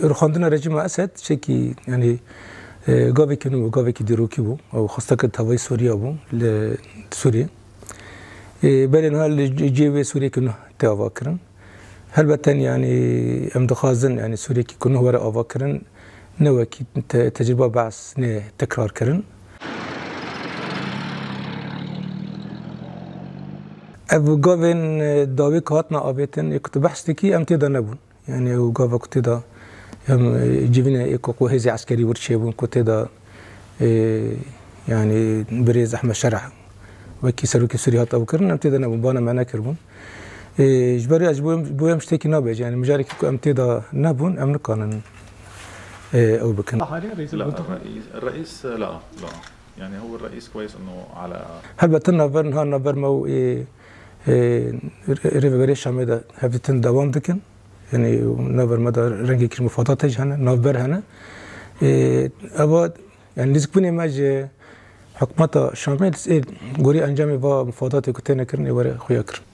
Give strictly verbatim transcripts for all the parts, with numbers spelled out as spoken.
Rûxandina rejîma Esed tiştekî, yanî, e, gavekî nû bû, gavekî dîrokî bû. Ew xwesteke tevayî Sûriya bû, li Sûriyê. E, belê niha li cê-, cihê wê Sûriyekî nû tê avakirin. Helbeten, yanî, em dixwazin, yanî, Sûriyekî ku nû were avakirin, ne wekî te-, tecrûba Be'es nê tekrar kirin. Ev gavên, e, dawî ku hatina avêtin, ê ku tu behs dikî, em tê de nebûn. Yanî ew gava ku tê de, em, e, civînê ê ku, ku hêzê eskerî wir çêbûn, ku tê de, e, yanî birêz Ehmed Şerh wekî serokê Sûrî hat ew kirin, em tê de nebûn, bana me nekiribûn. E, ji ber wê ez ji bo em, bo em tiştekî nabêjim. Yanî mijarekî ku em tê de nebûn, em nikarin, e, ew bikin. حاليا رئيس لا، الرئيس، الرئيس، لا، لا. يعني هو الرئيس كويس إنه على Helbet navber, niha navber me û ê, ê, rê-, rêveberê Şamê de hevdîtin dewam dikin. Yanî navber me de rengekî ji mifadatê jî hene, navber hene. Ê, eva, yanî nêzîkbûnê me ji hikûmeta Şamê, ê, gorî encamê va mifadatê ku têne kirin, ê were xuya kirin.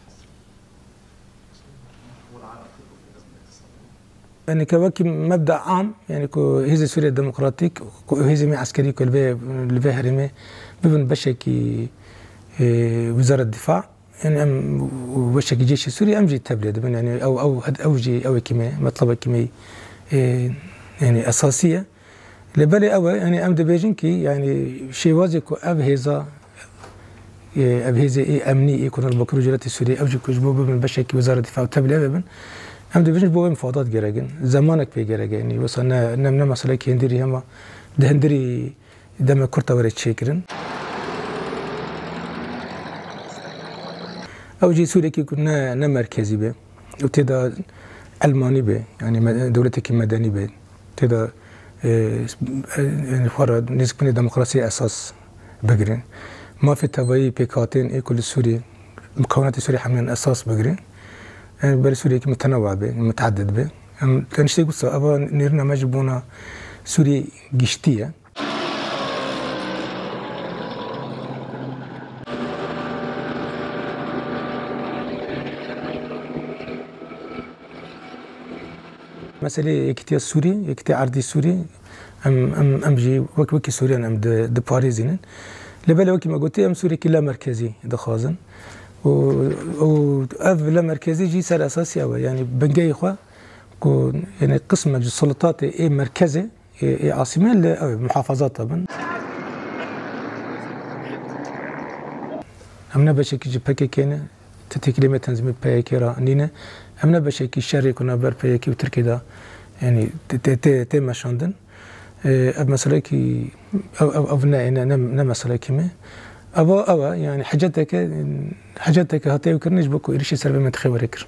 Yanî ke wekî mebda am, yanî ku Hêzê Sûriya Demokratîk, ku hêzê me eskerî ku li vê, li vê herêmê bibin beşekî, e, Wezareta Difa, yanî em beşekî cêşê Sûriyê em jî tevlê dibin. Yanî ew, ew, ew jî ew wekî me, metlebekî me, e, yanî esasî ye. Lê belê ew e, yanî em dibêjin kî, yanî şêwazê ku ev hêza, e, ev hêzê ê emnî ê ku li Bakur û Rojhilatê Sûriyê, ew jî ku ji bo bibin beşekî Wezareta Difa û tevlî ev bin, em dibêjin ji bo wê mifadat gerek in. Zemanek pê gerek e, yanî wisa ne, ne, ne meselekî hundirî hema di hundirî deme kurt de were çêkirin. Ew jî Sûriyekî ku ne, ne merkezî be. Û tê de elmanî be, yanî me-, dewletekî medenî be, tê de, e, e, yanî xwe re nêzîkbûnê demokrasiyê esas bigire. Mafê tevayî pêkhatên ê ku li Sûriyê, mukawinatê Sûriyê hemûyan esas bigire. Yanî berê Sûriyekî mutenewa be, muteedid be. Em teniştê wisa, eva nêrîna me ji bona Sûriyê giştî ye. Meselê yekîtiya Sûrî, yekîtiya erdî Sûrî, em, em, em jî wek, wekî Sûriyan em di, diparêzînin. Lê belê wekî me gotî, em Sûriyekî lemerkezî dixwazin. Û, û ev lemerkezî jî ser esasî ew e. Yanî bingehê xwe ku, yanî qismek ji sultatê ê merkezê ê, ê asîmê li ew ê muhafazata bin. Em ne beşekî ji P K K ne, ti têkilê me tenzîmê P Y K re nîne. Em ne beşekî şerê ku navber P Y K û Tirkiyê de, yanî tê, tê, tê, tê meşandin. Ê, ev meselekî, ev, ev, ev ne, ne, ne, ne meselekî me. Eva, ev e, yanî heceteke, heceteke hatiye kirinê ji bo ku êrişê ser vê mintixê were kirin.